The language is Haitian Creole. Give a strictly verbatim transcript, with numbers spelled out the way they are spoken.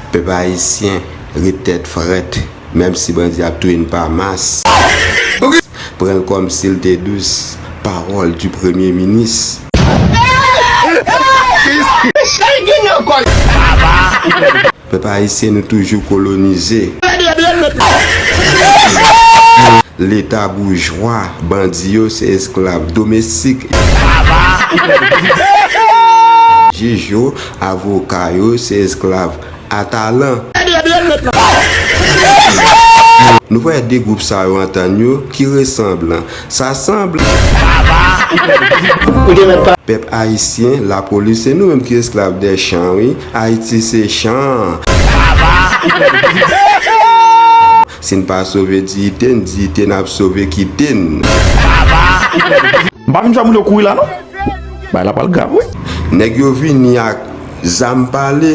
Pèp ayisyen, ret tèt frèt, menm si bandi ap touye n pa mas. Pran l kòmsi l te dous, pawòl di premye minis. Pèp ayisyen, nou toujou kolonize. Leta boujwa, bandi yo se esklav domestik. Jij yo, avoka yo se esklav atalan. Nou wè de gwoup sa yo antann yo ki resanblan. Sa sanble. Pèp ayisyen, lapolis, se nou menm ki esklav dè chan, wi. Ayiti se chan. Si n pa sove diyite n, diyite n ap sove kite n. M pa vin fè moun yo kouri la non. Bagay la pral grav wi. Nèg yo vini ak zam pale.